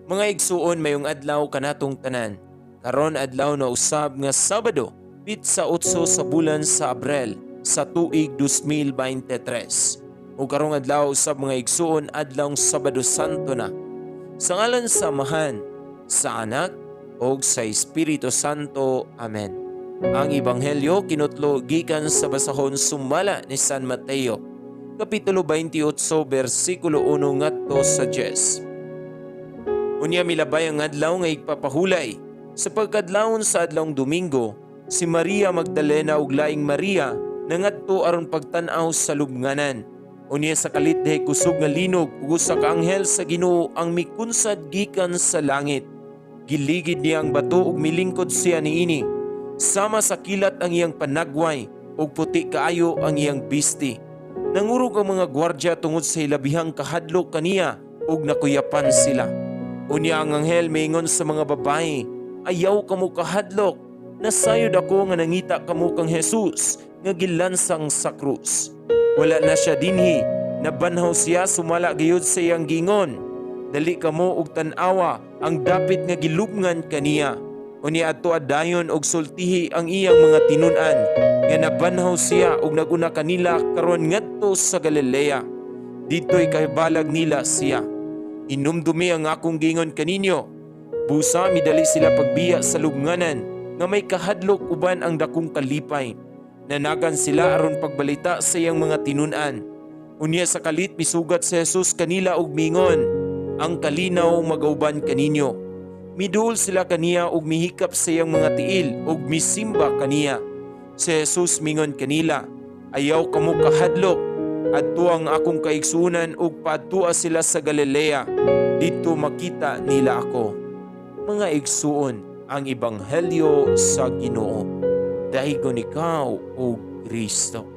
Mga igsuon, mayong adlaw kanatong tanan. Karon adlaw na usab nga Sabado, pitsa 8 sa bulan sa Abril sa tuig 2023. Ug karong adlaw usab, mga igsuon, adlawng Sabado Santo na. Sa ngalan sa Amahan, sa Anak ug sa Espiritu Santo. Amen. Ang Ebanghelyo kinutlo gikan sa basahon sumala ni San Mateo, Kapitulo 28, bersikulo 1 ngadto sa 10. Unya milabay ang adlaw nga igpapahulay. Sa pagkadlawon sa adlawng Domingo, si Maria Magdalena ug laing Maria nangadto aron pagtan-aw sa lubnganan. Unya sa kalit dihay kusog nga linog ug usa ka anghel sa Ginoo ang mikunsad gikan sa langit. Giligid niya ang bato ug milingkod siya niini. Sama sa kilat ang iyang panagway ug puti kaayo ang iyang bisti. Nangurog ang mga gwardya tungod sa hilabihang kahadlok kaniya ug nakuyapan sila. Unya ang anghel miingon sa mga babae, "Ayaw kamo kahadlok, nasayod ako nga nangita kamo kang Jesus nga gilansang sa krus. Wala na siya dinhi, nabanhaw siya sumala gayud sa iyang giingon. Dali kamo og tan-awa ang dapit nga gilubngan kaniya. Unya adtoa dayon og sultihi ang iyang mga tinun-an nga nabanhaw siya og naguna kanila karon ngadto sa Galilea. Didto'y kahibalag nila siya. Hinumdumi ang akong giingon kaninyo." Busa midali sila pagbiya sa lubnganan nga may kahadlok uban ang dakong kalipay. Nanagan sila aron pagbalita sa iyang mga tinun-an. Unya sa kalit misugat si Jesus kanila og mingon, "Ang kalinaw magauban kaninyo." Miduol sila kaniya og mihikap sa iyang mga tiil og misimba kaniya. Si Jesus mingon kanila, "Ayaw kamo kahadlok. Adtoa ang akong kaigsuonan ug paadtua sila sa Galilea. Didto makita nila ako." Mga igsuon, ang ebanghelyo sa Ginoo. Daygon ikaw, o Kristo.